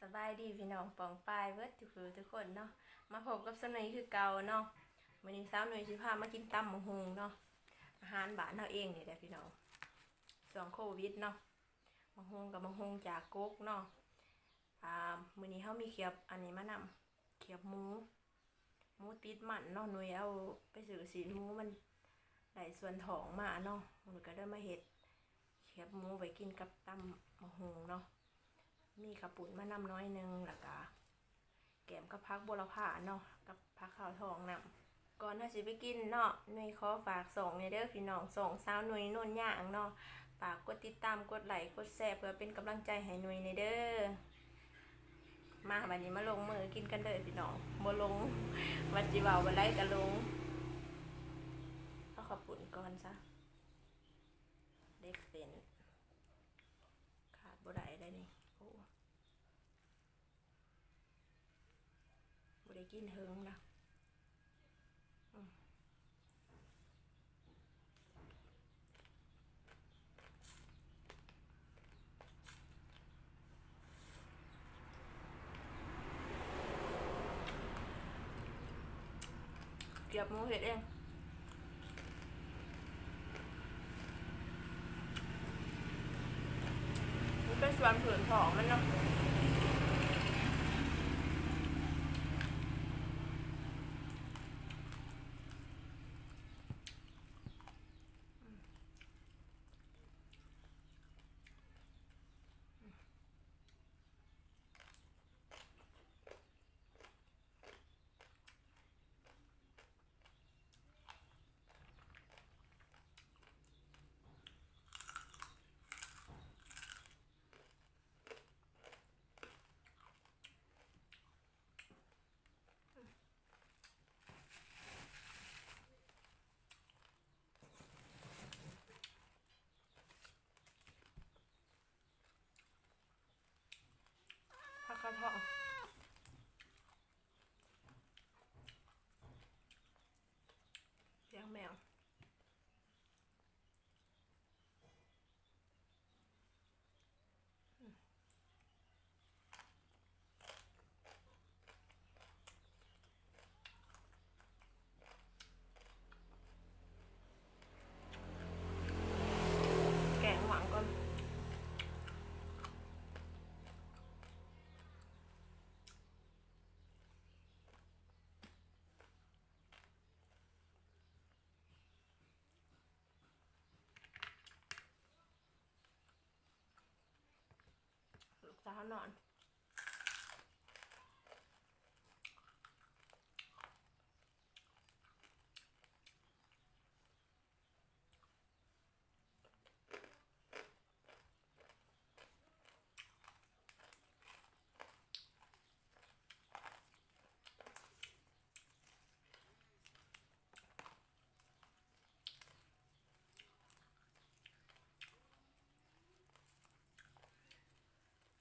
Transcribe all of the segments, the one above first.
ສະບາຍດີພີ່ນ້ອງປ້ອງປາຍເບິດທຸກຜູ້ທຸກຄົນເນາະ ມາພົບກັບສາວໜຸ່ຍຄືເກົ່າເນາະ. ມື້ນີ້ສາວໜຸ່ຍຊິພາມາກິນຕຳໝາກຫຸ່ງເນາະ ອາຫານບ້ານເຮົາເອງນີ້ແຫຼະພີ່ນ້ອງ. ຊ່ວງໂຄວິດເນາະ ໝາກຫຸ່ງກໍໝາກຫຸ່ງຈາກກົກເນາະ. ອ່າ ມື້ນີ້ເຮົາມີຂຽບອັນນີ້ມານຳ ຂຽບໝູ ໝູຕິດມັນເນາະ. ໜຸ່ຍເອົາໄປຊື້ຊີ້ນໝູ ມັນໄດ້ສ່ວນທ້ອງມາເນາະ ໜຸ່ຍກໍເລີຍມາເຮັດຂຽບໝູໄວ້ກິນກັບຕຳໝາກຫຸ່ງເນາະ. ມີເຂົ້າປຸ້ນມານຳໜ້ອຍໜຶ່ງ ແລ້ວກະແກ້ມກັບຜັກບົວລະພາເນາະ ກັບຜັກຂາວທອງນຳ. ກ່ອນເຮົາຊິໄປກິນເນາະ ໜຸ່ຍຂໍຝາກຊ່ອງແດ່ເດີພີ່ນ້ອງ ຊ່ອງສາວໜຸ່ຍໂນນຍາງເນາະ. ຝາກກົດຕິດຕາມ ກົດໄລ ກົດແຊ ເພື່ອເປັນກຳລັງໃຈໃຫ້ໜຸ່ຍແດ່ເດີ. ມາ ບາດນີ້ມາລົງມືກິນກັນເດີພີ່ນ້ອງ. ບໍ່ລົງ ວ່າຊິເວົ້າວ່າໄດ້ກໍລົງ. ເອົາເຂົ້າປຸ້ນກ່ອນຊະ ເດັກເສັ້ນ ຂາດບໍ່ໄດ້ໄດ໋ນີ້. ໂອ້ ບໍ່ໄດ້ກິນເຫິງນະ. ອືມ ຂຽບໝູເຮັດເອງ. ມັນເປັນສ່ວນພື້ນຂອງມັນເນາະ. ຜັກຂາວທອງ ລ້ຽງແມວ. ແກງຫວານກ່ອນ. ລູກສາວນອນ.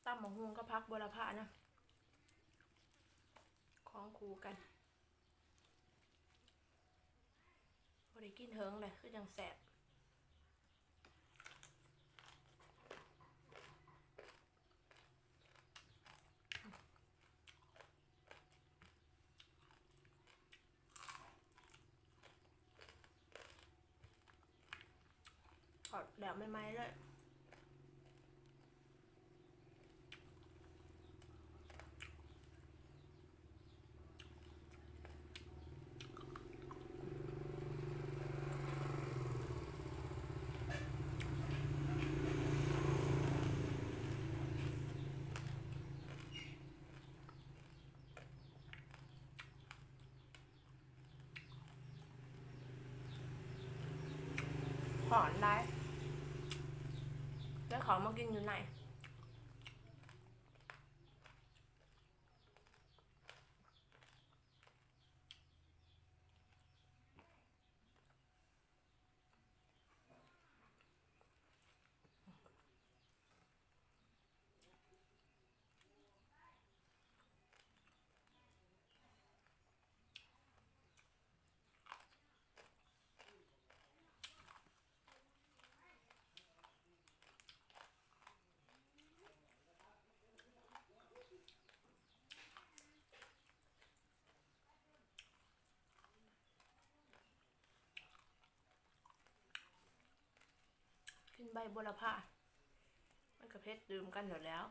ຕຳบักหุ่งกับผักบัวละพานะ ของคู่กัน บ่ได้กินเหิงเลย คือจั่งแซ่บ ทอดแบบใหม่ๆเลย ฮ้อนหลาย เดี๋ยวเขามากินอยู่ใน ໃບບົວລະພາ ມັນກໍເຜັດຕື່ມກັນຢູ່ແລ້ວ.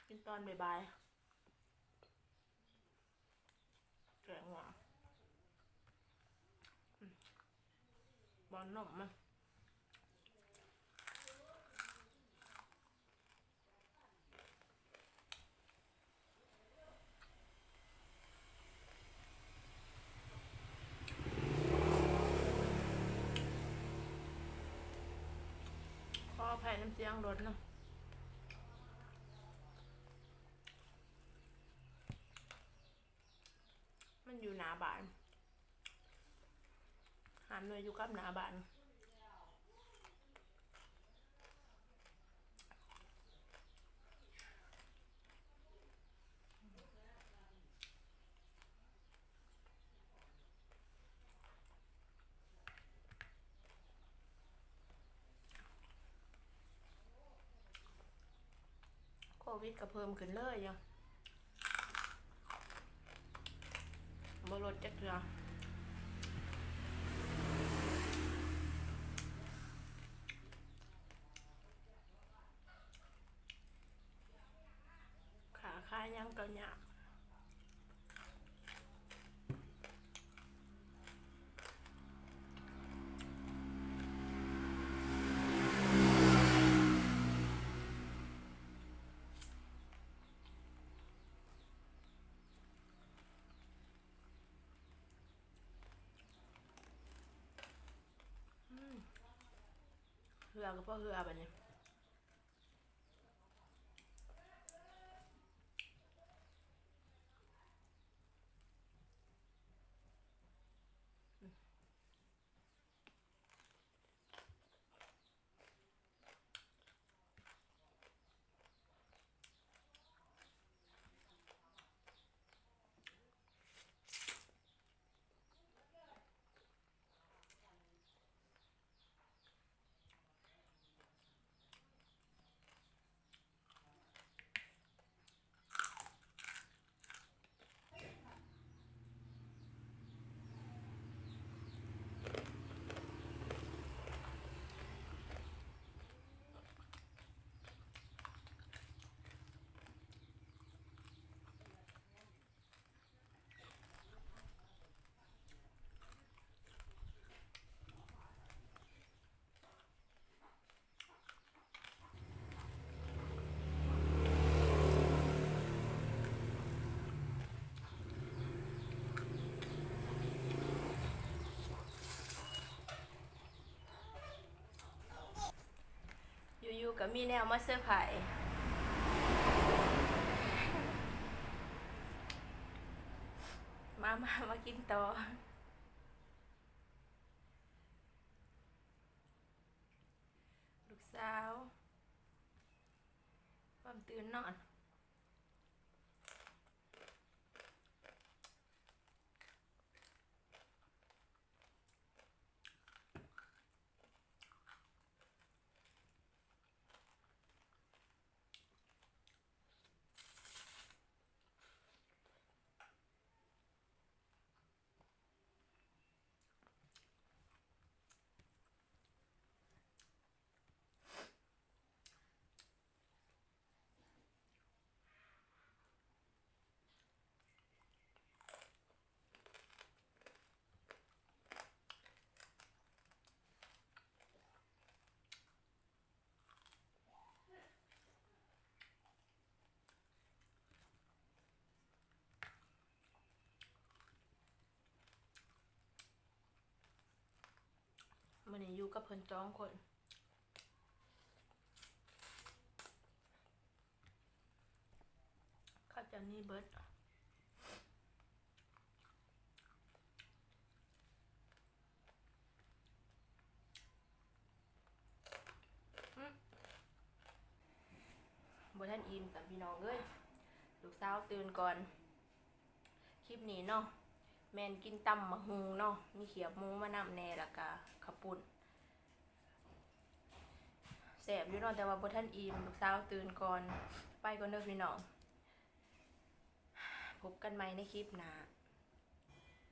ກິນຕອນບ່າຍໆ. ແກງຫວານ ອືມ ບ່ອນນົມມັນ ຂໍອະໄພນຳສຽງລົດເນາະ. ມັນຢູ່ໜ້າບ້ານ ຮ້ານໜ່ວຍຢູ່ກັບໜ້າບ້ານ. ໂຄວິດກໍເພີ່ມຂຶ້ນເລີຍຢູ່ ບໍ່ລົດຈັກເທື່ອ. ຄ້າຂາຍຫຍັງກໍຍາກ. ອືມ ເຫື່ອກໍພໍເຫື່ອບັດນີ້. ຢູ່ໆ ກໍມີແນວມາເຊີໄພ. ມາ ມາ ມາກິນຕໍ່. ລູກສາວ ຄວາມຕື່ນນອນ. ມື້ນີ້ຢູ່ກັບເພິ່ນສອງຄົນ ເຂົາເຈົ້າໜີເບິດ. ບໍ່ທັນອີ່ມຊ້ຳ ພີ່ນ້ອງເອີຍ, ລູກສາວຕື່ນກ່ອນ. ຄລິບນີ້ເນາະ ແມ່ນກິນຕຳໝາກຫຸ່ງເນາະ ມີຂຽບໝູມານຳແດ່ ແລ້ວກະເຂົ້າປຸ້ນ ແຊບຢູ່ເນາະ ແຕ່ວ່າບໍ່ທັນອີ່ມ ລູກສາວຕື່ນກ່ອນ ໄປກ່ອນເດີພີ່ນ້ອງ ພົບກັນໃໝ່ໃນຄລິບໜ້າ.